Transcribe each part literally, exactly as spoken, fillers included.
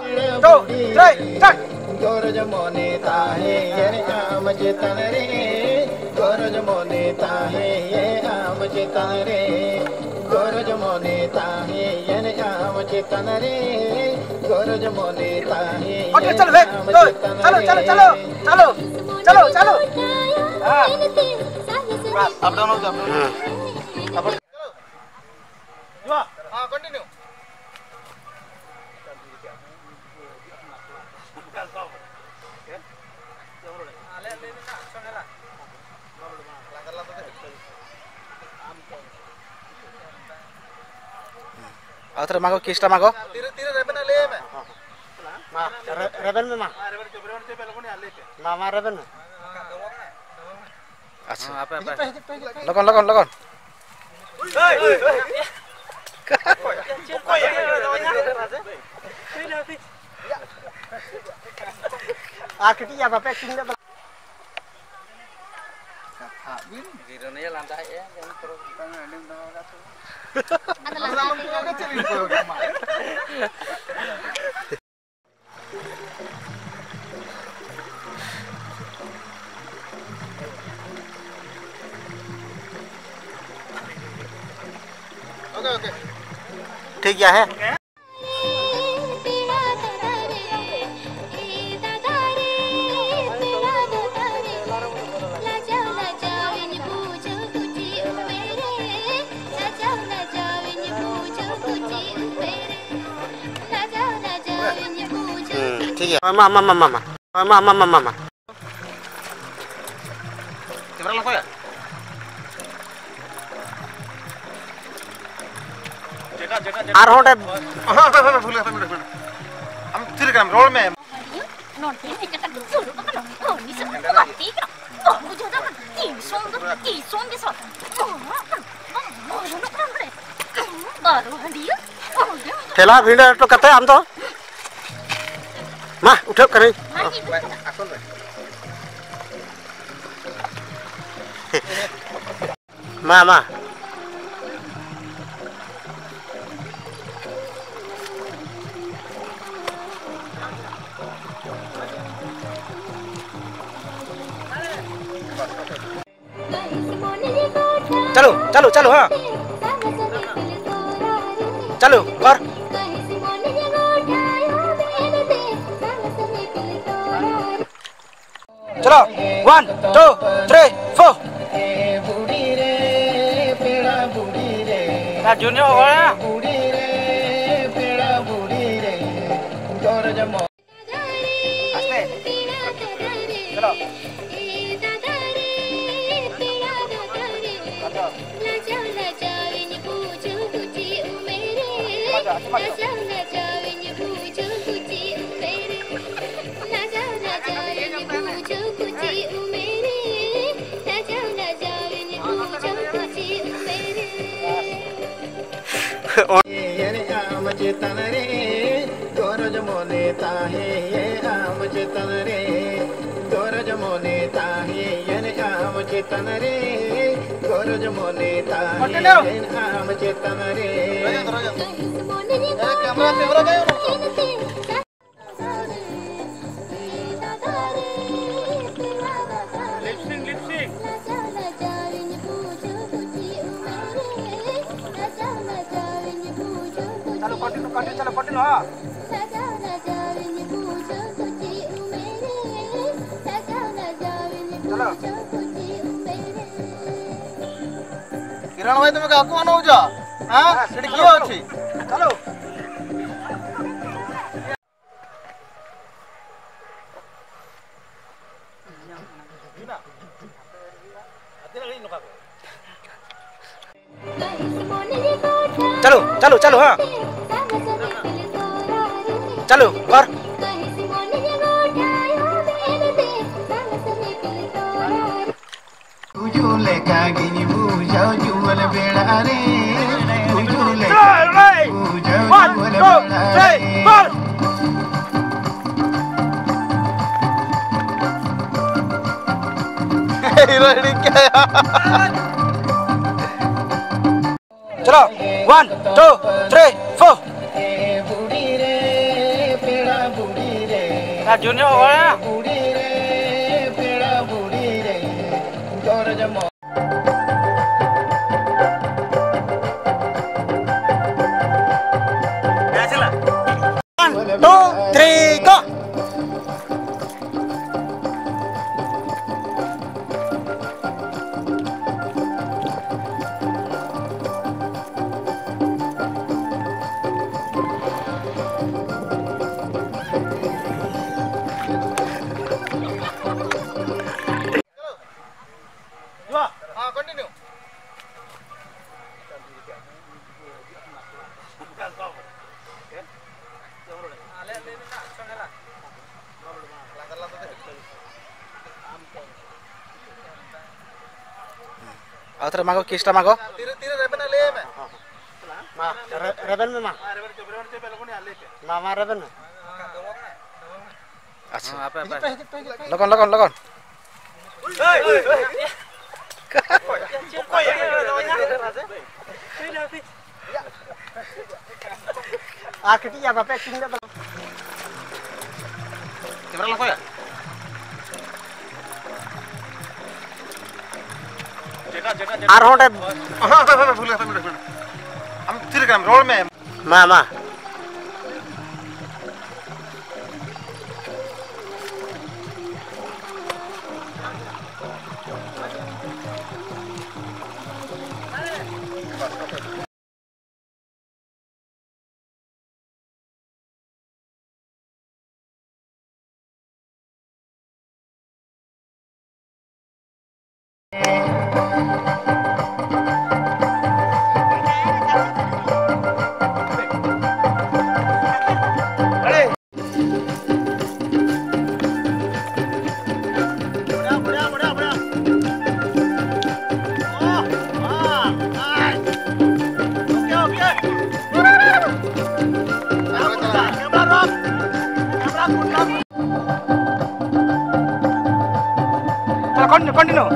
Two, three, start. ᱜᱚᱨᱚᱡᱽ ᱢᱚᱱᱮ ᱛᱟᱦᱮᱸᱭᱮᱱ ᱟᱢ ᱪᱮᱛᱟᱱ ᱨᱮ, ᱜᱚᱨᱚᱡᱽ ᱢᱚᱱᱮ ᱛᱟᱦᱮᱸᱭᱮᱱ ᱟᱢ ᱪᱮᱛᱟᱱ ᱨᱮ, ᱜᱚᱨᱚᱡᱽ ᱢᱚᱱᱮ ᱛᱟᱦᱮᱸᱭᱮᱱ ᱟᱢ ᱪᱮᱛᱟᱱ ᱨᱮ, ᱜᱚᱨᱚᱡᱽ ᱢᱚᱱᱮ ᱛᱟᱦᱮᱸᱭᱮᱱ ᱟᱢ ᱪᱮᱛᱟᱱ ᱨᱮ᱾ Okay, ᱪᱟᱞᱩ, ᱦᱮ, ᱪᱟᱞᱩ, ᱪᱟᱞᱩ, ᱪᱟᱞᱩ, ᱪᱟᱞᱩ, ᱪᱟᱞᱩ, ᱪᱟᱞᱩ᱾ ᱦᱮᱸ᱾ Up down ᱦᱚ, up down ᱦᱚ᱾ ᱦᱮᱸ᱾ ᱦᱮᱸ, continue. ᱟᱨ ᱛᱟᱦᱞᱮ ᱢᱟ ᱜᱚ, ᱠᱮᱥᱴᱟ ᱢᱟ ᱜᱚ᱾ ᱛᱤᱨᱮ, ᱛᱤᱨᱮ ᱨᱮᱵᱮᱱᱟ ᱞᱟᱹᱭ ᱢᱮ᱾ ᱢᱟ, ᱨᱮ-, ᱨᱮᱵᱮᱱ ᱢᱮ ᱢᱟ᱾ ᱢᱟ, ᱨᱮᱵᱮᱱ ᱪᱚ, ᱵᱮᱞ ᱠᱚ ᱱᱤᱭᱟ ᱞᱟᱹᱭ ᱯᱮ᱾ ᱢᱟ, ᱢᱟ, ᱨᱮᱵᱮᱱ ᱢᱮ᱾ ᱟᱪᱪᱷᱟ᱾ ᱦᱮᱸ, ᱟᱯᱮ, ᱟᱯᱮ᱾ ᱞᱚᱜᱚᱱ, ᱞᱚᱜᱚᱱ, ᱞᱚᱜᱚᱱ᱾ ᱟᱨ ᱠᱟᱹᱴᱤᱡ ᱭᱟ ᱵᱟᱯᱮ ᱮᱠᱴᱤᱝ ᱞᱮᱫ ᱫᱚ᱾ ᱠᱟᱛᱷᱟ ᱵᱤᱱ᱾ ᱜᱤᱨᱟᱹ ᱱᱤᱭᱮ ᱞᱟᱸᱫᱟᱭᱮᱫᱼᱟ, ᱡᱮᱢᱚᱱ ᱯᱩᱨᱟᱹ ᱵᱟᱝ ᱟᱸᱡᱚᱢ ᱫᱚᱦᱚ ᱠᱟᱜ ᱛᱟᱵᱚᱱᱟ᱾ ᱟᱫᱚ ᱞᱟᱸᱫᱟ ᱟᱞᱚᱢ ᱛᱮᱜᱮ ᱠᱚᱭᱚᱜᱟ, ᱪᱮᱫ ᱞᱤᱧ ᱠᱚᱭᱚᱜᱟ ᱢᱟ? ᱴᱷᱤᱠ ᱜᱮᱭᱟ, ᱦᱮᱸ᱾ ᱦᱩᱸ, ᱴᱷᱤᱠ ᱜᱮᱭᱟ᱾ ᱢᱟ, ᱢᱟ, ᱢᱟ, ᱢᱟ, ᱢᱟ᱾ ᱢᱟ, ᱢᱟ, ᱢᱟ, ᱢᱟ, ᱢᱟ, ᱢᱟ᱾ ᱠᱮᱢᱮᱨᱟ ᱞᱟᱝ ᱠᱚᱭᱟ? ᱟᱨᱦᱚᱸ ᱚᱸᱰᱮ ᱦᱳᱭ, ᱦᱳᱭ, ᱦᱳᱭ, ᱵᱷᱩᱞ ᱠᱟᱛᱷᱟ ᱢᱮᱱᱟᱜ, ᱢᱮᱱᱟᱜ᱾ ᱟᱢ ᱛᱷᱤᱨ ᱠᱟᱱᱟᱢ, ᱨᱚᱲ ᱢᱮ᱾ ᱱᱚᱰᱮ ᱦᱮᱡ ᱠᱟᱛᱮ ᱫᱩᱲᱩᱵ ᱠᱟᱱᱟ᱾ ᱩᱱᱤ ᱥᱟᱶ ᱜᱟᱛᱮ ᱠᱟᱱᱟ᱾ ᱵᱟᱢ ᱵᱩᱡᱷᱟᱹᱣ ᱫᱟ? ᱛᱤᱥ ᱦᱚᱸ ᱫᱚ, ᱛᱤᱥ ᱦᱚᱸ ᱜᱮ ᱥᱚᱨᱠᱟᱨ᱾ ᱵᱟᱢ ᱵᱩᱡᱷᱟᱹᱣ ᱫᱟ ᱱᱚᱰᱮ? ᱵᱟᱨᱚ ᱦᱟᱺᱰᱤᱭᱟᱹ᱾ ᱴᱷᱮᱞᱟ ᱵᱷᱤᱲᱟᱹ ᱦᱚᱴᱚ ᱠᱟᱛᱮ ᱟᱢ ᱫᱚ᱾ ᱢᱟ, ᱩᱴᱷᱟᱹᱜ ᱠᱟᱹᱱᱟᱹᱧ᱾ ᱢᱟ, ᱢᱟ᱾ चलो, चलो, चलो, हाँ। चलो, कर। चलो, one, two, three, four. Junior ᱦᱚᱲ᱾ ᱟᱥᱛᱮ᱾ ᱪᱚᱞᱚ᱾ ᱟᱪᱪᱷᱟ᱾ ᱟᱪᱪᱷᱟ, ᱟᱪᱪᱷᱟ, ᱟᱪᱪᱷᱟ᱾ ᱟᱢ ᱪᱮᱛᱟᱱ ᱨᱮ ᱜᱚᱨᱚᱡᱽ ᱢᱚᱱᱮ ᱛᱟᱦᱮᱸᱭᱮᱱ, ᱟᱢ ᱪᱮᱛᱟᱱ ᱨᱮ ᱜᱚᱨᱚᱡᱽ ᱢᱚᱱᱮ ᱛᱟᱦᱮᱸᱭᱮᱱ, ᱟᱢ ᱪᱮᱛᱟᱱ ᱨᱮ ᱜᱚᱨᱚᱡᱽ ᱢᱚᱱᱮ ᱛᱟᱦᱮᱸᱭᱮᱱ, ᱟᱢ ᱪᱮᱛᱟᱱ ᱨᱮ᱾ ᱠᱮᱢᱨᱟ ᱛᱮ ᱦᱚᱨᱚᱜ ᱟᱭ ᱚᱱᱟ ᱠᱚ᱾ Lip sync, lip sync. चलो, कंटिन्यू, कंटिन्यू, चलो, कंटिन्यू, हाँ। चलो। किरण भाई, तुम्हें काकू आना हो जा? हाँ? हाँ, खिड़की चलो, अच्छी। चलो। चलो, चलो, चलो, हाँ। चलो, कर। ᱵᱩᱡᱷᱟᱹᱣ ᱞᱮᱠᱟ ᱜᱤᱧ ᱵᱩᱡᱷᱟᱹᱣ ᱡᱩᱣᱟᱹᱱ ᱵᱮᱲᱟ ᱨᱮ, ᱵᱩᱡᱷᱟᱹᱣ ᱞᱮᱠᱟ ᱜᱤᱧ ᱵᱩᱡᱷᱟᱹᱣ ᱡᱩᱣᱟᱹᱱ ᱵᱮᱲᱟ ᱨᱮ᱾ ᱦᱤᱨᱳ ᱦᱤᱲᱤᱧ ᱠᱟᱭᱟ᱾ चलो, one, two, three, four. Junior ᱦᱚᱲ᱾ Three, go! ᱟᱨ ᱛᱟᱦᱞᱮ ᱢᱟ ᱜᱚ, ᱠᱮᱥᱴᱟ ᱢᱟ ᱜᱚ᱾ ᱛᱤᱨᱮ, ᱛᱤᱨᱮ ᱨᱮᱵᱮᱱᱟ ᱞᱟᱹᱭ ᱢᱮ᱾ ᱢᱟ, ᱨᱮ-, ᱨᱮᱵᱮᱱ ᱢᱮ ᱢᱟ᱾ ᱢᱟ, ᱢᱟ, ᱨᱮᱵᱮᱱ ᱢᱮ᱾ ᱟᱪᱪᱷᱟ᱾ ᱦᱮᱸ, ᱟᱯᱮ, ᱟᱯᱮ᱾ ᱦᱤᱡᱩᱜ ᱯᱮ, ᱦᱤᱡᱩᱜ ᱯᱮ, ᱦᱤᱡᱩᱜ ᱯᱮ᱾ ᱞᱚᱜᱚᱱ, ᱞᱚᱜᱚᱱ, ᱞᱚᱜᱚᱱ᱾ ᱟᱨ ᱠᱟᱹᱴᱤᱡ ᱭᱟ, ᱵᱟᱯᱮ acting ᱫᱟ᱾ ᱠᱮᱢᱮᱨᱟ ᱞᱟᱝ ᱠᱚᱭᱟ? ᱟᱨᱦᱚᱸ ᱚᱸᱰᱮ ᱦᱮᱸ, ᱦᱮᱸ, ᱦᱮᱸ, ᱵᱷᱩᱞ ᱠᱟᱛᱷᱟ, ᱵᱷᱩᱞ, ᱵᱷᱩᱞ᱾ ᱟᱢ ᱛᱷᱤᱨ ᱠᱟᱱᱟᱢ, ᱨᱚᱲ ᱢᱮ᱾ ᱢᱟ, ᱢᱟ᱾ ᱪᱚᱞᱚ, ᱠᱚᱱᱴᱤᱱᱤᱭᱩ, ᱠᱚᱱᱴᱤᱱᱤᱭᱩ᱾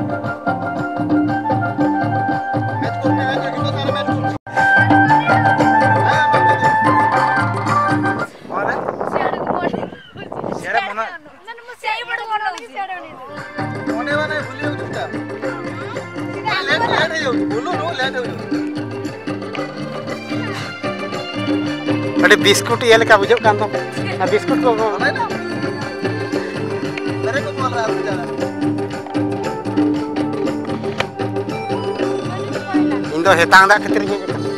ᱚᱸᱰᱮ ᱢᱟᱱᱮ ᱵᱷᱩᱞᱤ ᱦᱩᱭᱩᱜ ᱪᱮᱥᱴᱟ᱾ ᱞᱮᱴ, ᱞᱮᱴ ᱦᱩᱭᱩᱜ, ᱵᱷᱩᱞᱩ, ᱵᱷᱩᱞᱩ, ᱞᱮᱴ ᱦᱩᱭᱩᱜ᱾ ᱟᱹᱰᱤ ᱵᱤᱥᱠᱩᱴ ᱤᱭᱟᱹ ᱞᱮᱠᱟ ᱵᱩᱡᱷᱟᱹᱜ ᱠᱟᱱ ᱫᱚ᱾ ᱚᱱᱟ ᱵᱤᱥᱠᱩᱴ ᱠᱚ᱾ ᱤᱧ ᱫᱚ ᱦᱮᱛᱟᱝ ᱫᱟᱜ ᱠᱷᱟᱹᱛᱤᱨ ᱤᱧ ᱦᱮᱡ ᱟᱠᱟᱱᱟ᱾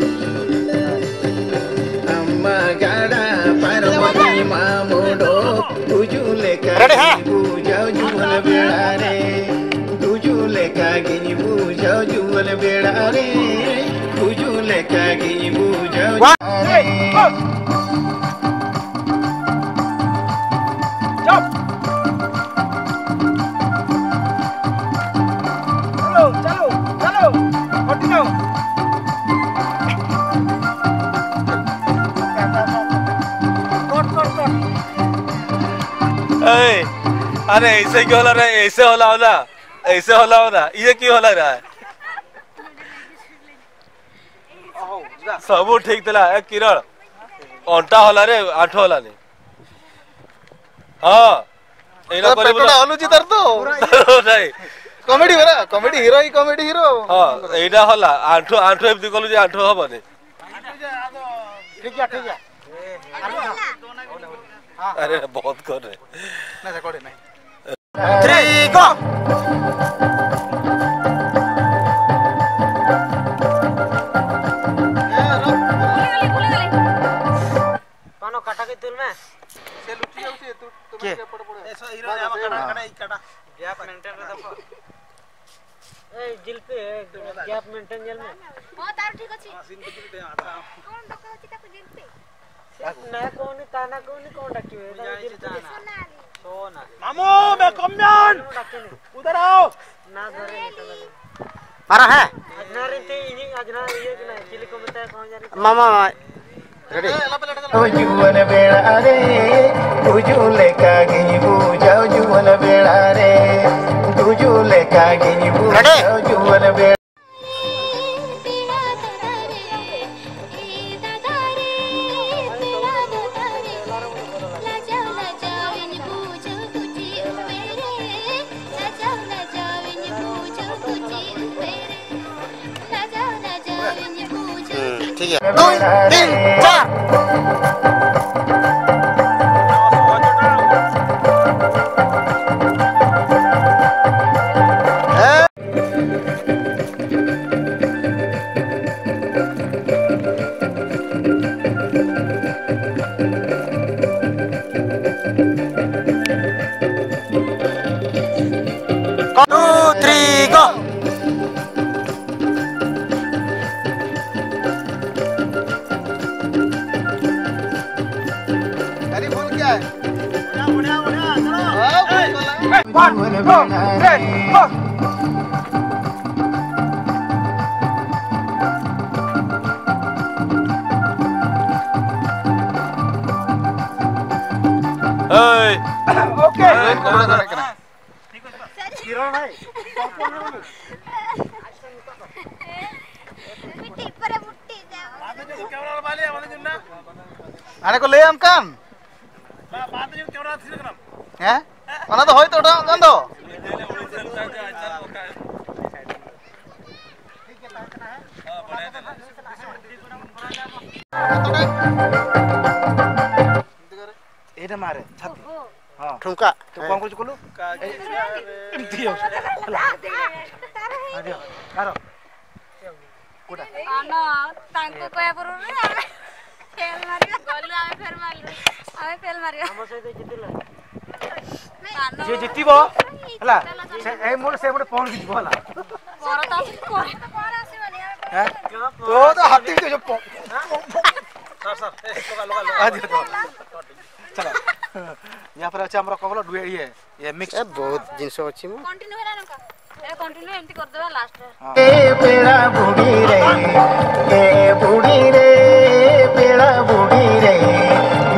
ᱟᱢᱟ ᱜᱟᱰᱟ ᱯᱟᱨᱚᱢ ᱢᱟᱢ ᱩᱰᱩᱠ, ᱵᱩᱡᱩ ᱞᱮᱠᱟ ᱨᱮᱰᱤ, ᱦᱮᱸ? ᱵᱩᱡᱷᱟᱹᱣ ᱡᱩᱣᱟᱹᱱ ᱵᱮᱲᱟ ᱨᱮ, ᱵᱩᱡᱩ ᱞᱮᱠᱟ ᱜᱤᱧ ᱵᱩᱡᱷᱟᱹᱣ ᱡᱩᱣᱟᱹᱱ ᱵᱮᱲᱟ ᱨᱮ, ᱵᱩᱡᱩ ᱞᱮᱠᱟ ᱜᱤᱧ ᱵᱩᱡᱷᱟᱹᱣ ᱡᱩᱣᱟᱹᱱ ᱨᱮ᱾ ᱪᱟᱞᱩ, ᱪᱟᱞᱩ, ᱪᱟᱞᱩ, continue। ए, अरे ऐसे क्यों होला रे? ऐसे होला होला, ऐसे होला होला, ये क्यों होला रहा है? ସବୁ ଠିକ୍ ଥିଲା। ଏ କିରଣ, ଅଣ୍ଟା ହଲାରେ, ଆଣ୍ଠୁ ହଲାନି। ହଁ, ଏଇଟା ତ କରିବୁ ପେଟଟା ନା। ହଲୁଛି ତାର ତ। ନାଇଁ। କମେଡି ପରା, କମେଡି ହିରୋ ହିଁ କମେଡି ହିରୋ। ହଁ, ଏଇଟା ହଲା। ଆଣ୍ଠୁ, ଆଣ୍ଠୁ ଏମିତି କଲୁ ଯେ ଆଣ୍ଠୁ ହବନି। ଠିକ୍ ଅଛି, ଠିକ୍ ଅଛି। ଆରେ ବହୁତ କରେ। ନାଇଁ, ରେକର୍ଡ ନାଇଁ। Three, go। ᱯᱟᱱᱚ ᱠᱟᱴᱟ ᱠᱟᱹᱡ ᱛᱩᱞ ᱢᱮ। ᱥᱮ ᱞᱩᱴᱤ ᱟᱹᱜᱩ ᱥᱮ ᱛᱩ, ᱛᱩ ᱪᱮᱫ? ᱮᱯᱚᱨ ᱮᱯᱚᱨ। ᱮ, ᱥᱚ ᱦᱤᱨᱳ ᱧᱟᱢ ᱟᱠᱟᱱᱟ, ᱦᱟᱱᱟ ᱠᱟᱱᱟ, ᱤᱧ ᱠᱟᱴᱟ। ᱜᱮᱯ ᱢᱮᱱᱴᱮᱱ ᱨᱮ ᱫᱚᱦᱚ᱾ ᱮᱭ, ᱡᱤᱞᱯᱤ, ᱮ, ᱜᱮᱯ ᱢᱮᱱᱴᱮᱱ ᱧᱮᱞ ᱢᱮ। ହଁ, ତାର ଠିକ୍ ଅଛି। ହଁ, ସିନ୍ ବୁଝିଲି, ଦେ, ହଁ, ଦେ। କଣ ଡକା ହଉଛି ତାକୁ, ଜିଲ୍ପି? ନା କହୁନି, ତା ନା କହୁନି, କଣ ଡାକିବେ? ତାକୁ ଜାଣିଛି ଜିଲ୍ପି ତା ନା। ଡାକ। ସୋନାଲି। ସୋନାଲି। ମାମୁଁ, ମେ କମ୍ୟାନ। କଣ ଡାକିନି? ଉଧର ଆଓ। ନା ଧରେନି, ସୋନାଲି। ମାର ହେ। ଆଜନାର ଏମିତି ଇଏ, ଆଜନାର ଇଏ କି ନାହିଁ, ଚିଲି କମିଟା କଣ ଜାଣି। ମାମା, ରେଡି। ᱡᱩᱣᱟᱹᱱ ᱵᱮᱲᱟ ᱨᱮ, ᱵᱩᱡᱩ ᱞᱮᱠᱟ ᱜᱤᱧ ᱵᱩᱡᱷᱟᱹᱣ ᱡᱩᱣᱟᱹᱱ ᱵᱮᱲᱟ ᱨᱮ, ᱵᱩᱡᱩ ᱞᱮᱠᱟ ᱜᱤᱧ ᱵᱩᱡᱷᱟᱹᱣ ᱡᱩᱣᱟᱹᱱ ᱵᱮᱲᱟ᱾ ᱦᱩᱸ, ᱴᱷᱤᱠ ᱜᱮᱭᱟ᱾ ᱫᱩᱭ, ᱛᱤᱱ, ᱪᱟᱨ᱾ ᱦᱳᱭ᱾ ᱳᱠᱮ᱾ ᱢᱤᱫᱴᱤᱡ ᱯᱚᱨᱮ ᱢᱩᱴᱤ ᱫᱮ᱾ ᱦᱟᱱᱮ ᱠᱚ ᱞᱟᱹᱭᱟᱢ ᱠᱟᱱ᱾ ᱦᱮᱸ? ᱚᱱᱟ ᱫᱚ ᱦᱚᱭᱛᱳ ᱚᱴᱟᱝᱚᱜ ᱠᱟᱱ ᱫᱚ᱾ ᱮᱴᱟ ᱢᱟᱨᱮ ᱪᱷᱟᱛᱤ᱾ ᱦᱚᱸ᱾ ᱴᱷᱩᱢᱠᱟ᱾ ᱛᱚ ᱠᱚᱢ ᱠᱚ ᱪᱩᱠᱩᱞᱩ᱾ ᱮᱢᱛᱤᱭᱚ᱾ ᱟᱨᱚ᱾ ᱟᱱᱚ, ᱛᱟᱝᱠᱩ ᱠᱚᱭᱟ ᱵᱩᱨᱩ ᱨᱮ, ᱟᱢᱮ ᱯᱷᱮᱞ ᱢᱟᱨᱤᱭᱟ᱾ ᱜᱚᱞᱩ, ᱟᱢᱮ ᱯᱷᱮᱞ ᱢᱟᱨᱤᱭᱟ᱾ ᱟᱢᱮ ᱯᱷᱮᱞ ᱢᱟᱨᱤᱭᱟ᱾ ᱡᱮ ᱡᱤᱛᱤᱵᱚ, ᱦᱮᱞᱟ, ᱥᱮ, ᱮᱭ ᱢᱳᱲ ᱥᱮ ᱢᱳᱲ ᱯᱚᱱ ᱜᱤᱛᱤᱵᱚ, ᱦᱮᱞᱟ᱾ ᱯᱚᱨᱚ ᱛᱟᱥ ᱠᱚ᱾ ᱦᱮᱸ? ᱛᱚ, ᱛᱚ ᱦᱟᱛᱤ ᱛᱮ ᱡᱚᱯᱚ᱾ ᱥᱟᱨ, ᱥᱟᱨ, ᱮ, ᱞᱚᱜᱟ, ᱞᱚᱜᱟ, ᱞᱚᱜᱟ᱾ ᱟᱡ ᱫᱚ᱾ ᱪᱟᱞᱟᱜ᱾ ᱭᱟ ᱯᱷᱤᱨ ᱟᱪᱪᱷᱟ, ᱦᱟᱢᱨᱟ ᱠᱚ ᱵᱚᱞᱚ, ᱰᱩᱭᱮ, ᱤᱭᱮ, ᱭᱮ ᱢᱤᱠᱥ᱾ ᱮ, ᱵᱚᱦᱩᱛ ᱡᱤᱱᱤᱥ ᱚᱪᱷᱤ ᱢᱟ᱾ ᱠᱚᱱᱴᱤᱱᱭᱩ ᱦᱮᱱᱟ ᱱᱚᱝᱠᱟ᱾ ᱮ, ᱠᱚᱱᱴᱤᱱᱭᱩ ᱮᱢᱛᱤ ᱠᱚᱨ ᱫᱮᱵᱟ ᱞᱟᱥᱴ ᱨᱮ᱾ ᱦᱮᱸ᱾ ᱮ ᱯᱮᱲᱟ ᱵᱩᱰᱷᱤ ᱨᱮ, ᱮ ᱵᱩᱰᱷᱤ ᱨᱮ, ᱯᱮᱲᱟ ᱵᱩᱰᱷᱤ ᱨᱮ,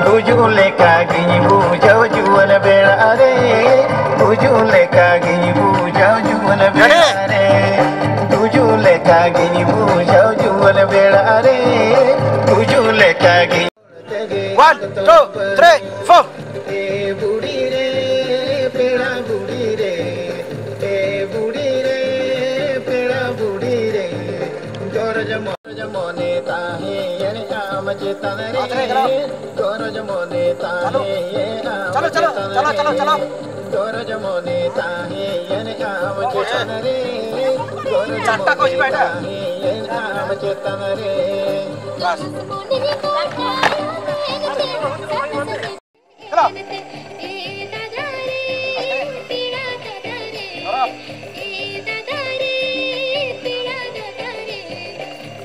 ᱜᱩᱡᱩᱜ ᱞᱮᱠᱟ ᱜᱤᱧ ᱵᱩᱡᱷᱟᱹᱣ ᱡᱩᱣᱟᱹᱱ ᱵᱮᱲᱟ ᱨᱮ, ᱜᱩᱡᱩᱜ ᱞᱮᱠᱟ ᱜᱤᱧ ᱵᱩᱡᱷᱟᱹᱣ ᱡᱩᱣᱟᱹᱱ ᱵᱮᱲᱟ ᱨᱮ, ᱜᱩᱡᱩᱜ ᱞᱮᱠᱟ ᱜᱤᱧ ᱵᱩᱡᱷᱟᱹᱣ ᱡᱩᱣᱟᱹᱱ ᱵᱮᱲᱟ ᱨᱮ, ᱜᱩᱡᱩᱜ ᱞᱮᱠᱟ ᱜᱤᱧ One, two, three, four. ᱮ ᱵᱩᱰᱷᱤ ᱨᱮ, ᱯᱮᱲᱟ ᱵᱩᱰᱷᱤ ᱨᱮ, ᱮ ᱵᱩᱰᱷᱤ ᱨᱮ, ᱯᱮᱲᱟ ᱵᱩᱰᱷᱤ ᱨᱮ, ᱜᱚᱨᱚᱡ ᱢᱚ-, ᱜᱚᱨᱚᱡ ᱢᱚᱱᱮ ᱛᱟᱦᱮᱸᱭᱮᱱ ᱟᱢ ᱪᱮᱛᱟᱱ ᱨᱮ, ᱜᱚᱨᱚᱡ ᱢᱚᱱᱮ ᱛᱟᱦᱮᱸᱭᱮᱱ ᱟᱢ ᱪᱮᱛᱟᱱ ᱨᱮ᱾ ᱜᱚᱨᱚᱡ ᱢᱚᱱᱮ ᱛᱟᱦᱮᱸᱭᱮᱱ ᱟᱢ ᱪᱮᱛᱟᱱ ᱨᱮ, ᱜᱚᱨᱚᱡ ᱢᱚᱱᱮ ᱛᱟᱦᱮᱸᱭᱮᱱ ᱟᱢ ᱪᱮᱛᱟᱱ ᱨᱮ᱾ ᱵᱟᱥ᱾ ᱪᱟᱞᱟᱣ᱾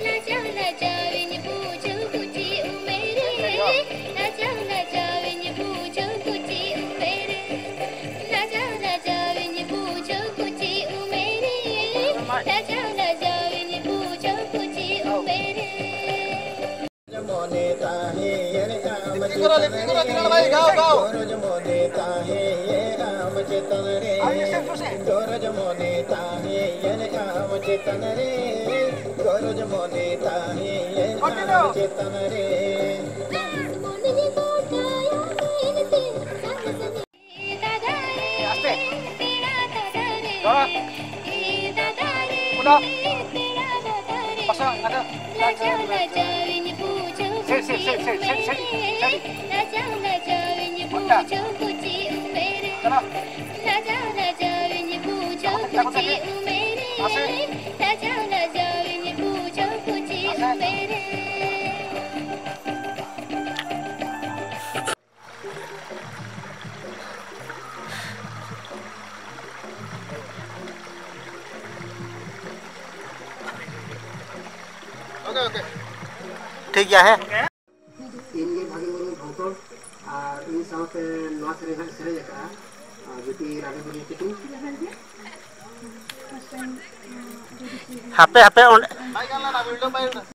ᱞᱟᱡᱟᱣ ᱞᱟᱡᱟᱣᱤᱧ ᱵᱩᱡᱷᱟᱹᱣ ᱠᱩᱪᱤ ᱩᱢᱮᱨ ᱨᱮ, ᱞᱟᱡᱟᱣ ᱞᱟᱡᱟᱣᱤᱧ ᱵᱩᱡᱷᱟᱹᱣ ᱠᱩᱪᱤ ᱩᱢᱮᱨ ᱨᱮ, ᱞᱟᱡᱟᱣ ᱞᱟᱡᱟᱣ ᱜᱟᱣ, ᱜᱟᱣ᱾ ᱟᱥᱛᱮ᱾ ᱫᱚᱦᱲᱟ᱾ ᱚᱱᱟ᱾ ᱯᱟᱥᱟ, ᱟᱫᱚ᱾ ᱥᱮ, ᱥᱮ, ᱥᱮ᱾ ᱚᱱᱟ᱾ ᱟᱥᱮ᱾ ᱴᱷᱤᱠ ᱜᱮᱭᱟ, ᱦᱮᱸ᱾ ᱤᱧ ᱜᱮ ᱵᱷᱟᱜᱮ ᱢᱚᱱᱮ ᱵᱷᱚᱠᱛᱚ, ᱟᱨ ᱤᱧ ᱥᱟᱶᱛᱮ ᱱᱚᱣᱟ ᱥᱮᱨᱮᱧ ᱦᱟᱸᱜ ᱥᱮᱨᱮᱧ ᱟᱠᱟᱫᱼᱟ, ᱟᱨ ᱵᱤᱴᱤ ᱨᱟᱱᱤ ᱵᱩᱨᱩ ᱛᱤᱠᱤᱱ᱾ ᱦᱟᱯᱮ, ᱦᱟᱯᱮ, ᱚᱸᱰᱮ᱾ ᱵᱟᱭ ᱜᱟᱱ ᱞᱮᱱᱟ, ᱵᱤᱞᱰᱟᱹ ᱵᱟᱭ ᱜᱟᱱ᱾